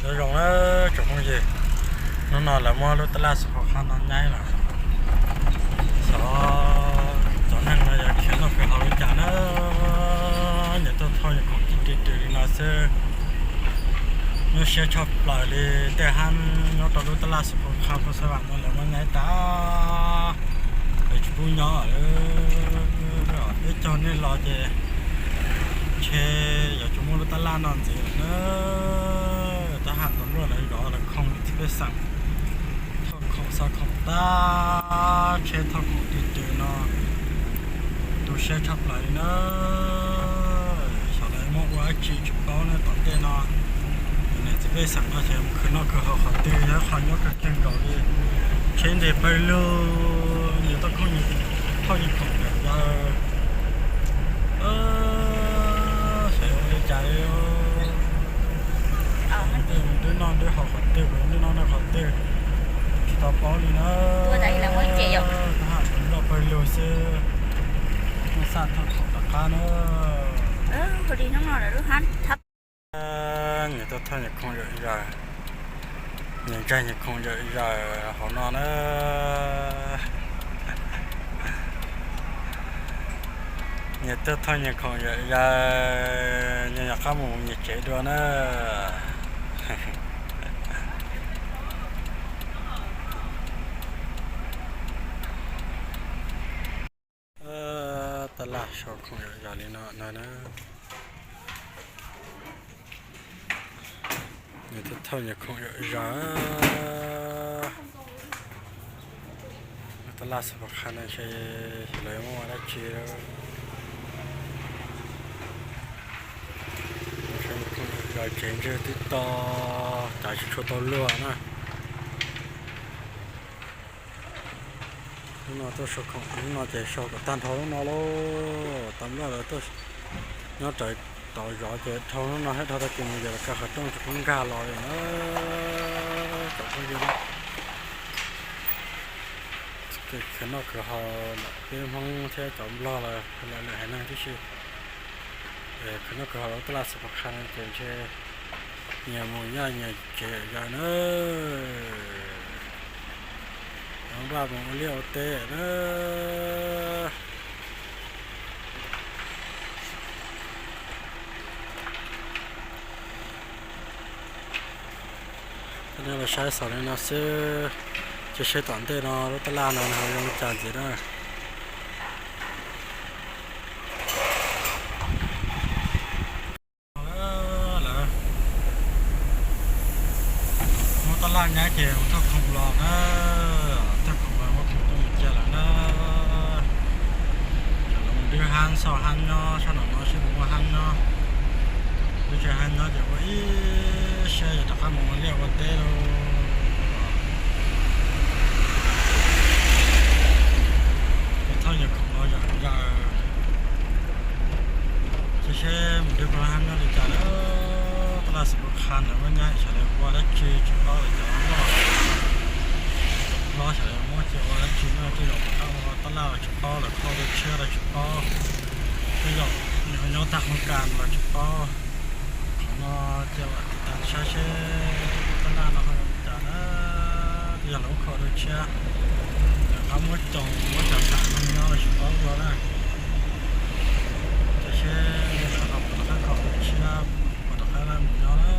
Nyob zoo na tsoom phooj ywg, hnub no lawv muab lub tab laj Xos Pos Qha no nyaib lawm. Xyov cov neeg no yog khiav noj khiav haus li cas na. Nyias tuaj thauj nyias khoom ci ris ris li no xwb. Nyuaj siab tshaj plaws li. Tej hab nyob rau lub tab laj Xos Pos Qha Phoos Xas Vam no lawv muab nyaib tas, lawv tsis pub nyob lawm. Peb caug nej los ces ntshe yuav tsis muaj lub tab laj no ntxiv lawm na. Tab ham tau luaj lawv zov lawv khoom txiv pej xeem, thauj khoom xa khoom tab tsheb, thauj khoom ris ris no, tu siab tshaj plaws li na. Xyov lawv muab ua dab tsi tsis paub na. Tom ntej no niam txiv pej xeem no ces mus khwv noj khwv haus qhov twg, yog qhov nyob kawg kiag nkaus li, tsheb nres pawg lug, nyias tuaj khoom, thauj nyias khoom yam yawg. Xyov ua li cas li. Twb mus nrhiav noj nrhiav haus qhov twg, nrhiav noj noj qhov twg, tsis tau paub li na. Tab ham mus noj pawg lug xwb, muab xa thauj khoom rov qab na. Nyias tuaj thauj nyias khoom yam yawg, nyias ntsaig nyias khoom yam yawg hauv no na. Nyias tuaj thauj nyias khoom yam yawg, nyias yog qab mus nyias tsev dua na. Tab laj sau khoom yam yawg li no na. Nyias tuaj thauj nyias khoom yam yawg. Tab laj Xos Pos Qha no ntshe xyov lawv muab ua dab tsi. Yawg tsev ntseg twb to, cav tsis tshua tau luag na. Hnub no tuaj sau khoom, hnub no ces sau kom tag nrho lub no lauj. Tau nplaj lawv tuaj nyob rawv tau zov ces dhau hnub no thiab dhau tag kis mus ces lawv kaw qhov rooj tsis pub nkag los li na. Cov phooj ywg, khwv noj khwv haus ntawm peb Hmoob thiab cov Nplog los lawv lwm haiv neeg tib si. Khwv noj khwv haus lub tab laj Xos Pos Qha no ces ntshe nyias mus nyob nyias tsev yam yawg na. Vaj mus ua liaj ua teb na. Coj nej los saib xaus li no xwb, cia seb tom ntej no lub tab laj no nws ho zoo li cas ntxiv na. Lawv muab tab laj nyaib ces mus thauj khoom los na, thauj khoom los muab khoom coj mus cia lawm na. Lawv mus nrhiav hab xauj hab nyob, sab nraum no seb puas muaj hab nyob. Twb tsis hab nyob ces ua ib siab yuav rov qab mus ua liaj ua teb lauj. Ces thauj nyias khoom los yam yawg, cia seb mus nrhiav puas hab nyob li cas na. Tab laj Xos Pos Qha ntawd muab nyaib sawv daws ua dab tsi tsis paub, cov hlob sawv daws muab cia ua dab tsi na, tej zaum rov qab ua tab laj los tsis paub, lawv khauj dua tshiab los tsis paub, tej zaum nws ho nyob tag hoob kas los tsis paub. Qhov no cia ua tiv tas saib seb tab laj no ho zoo li cas na. Tej zaum lawv khauj dua tshiab, lawv qab muab coos muab cov xam no nyob los tsis paub dua na. Cia seb lawv ho puas rov qab khauj dua tshiab, puas rov qab mus nyob na.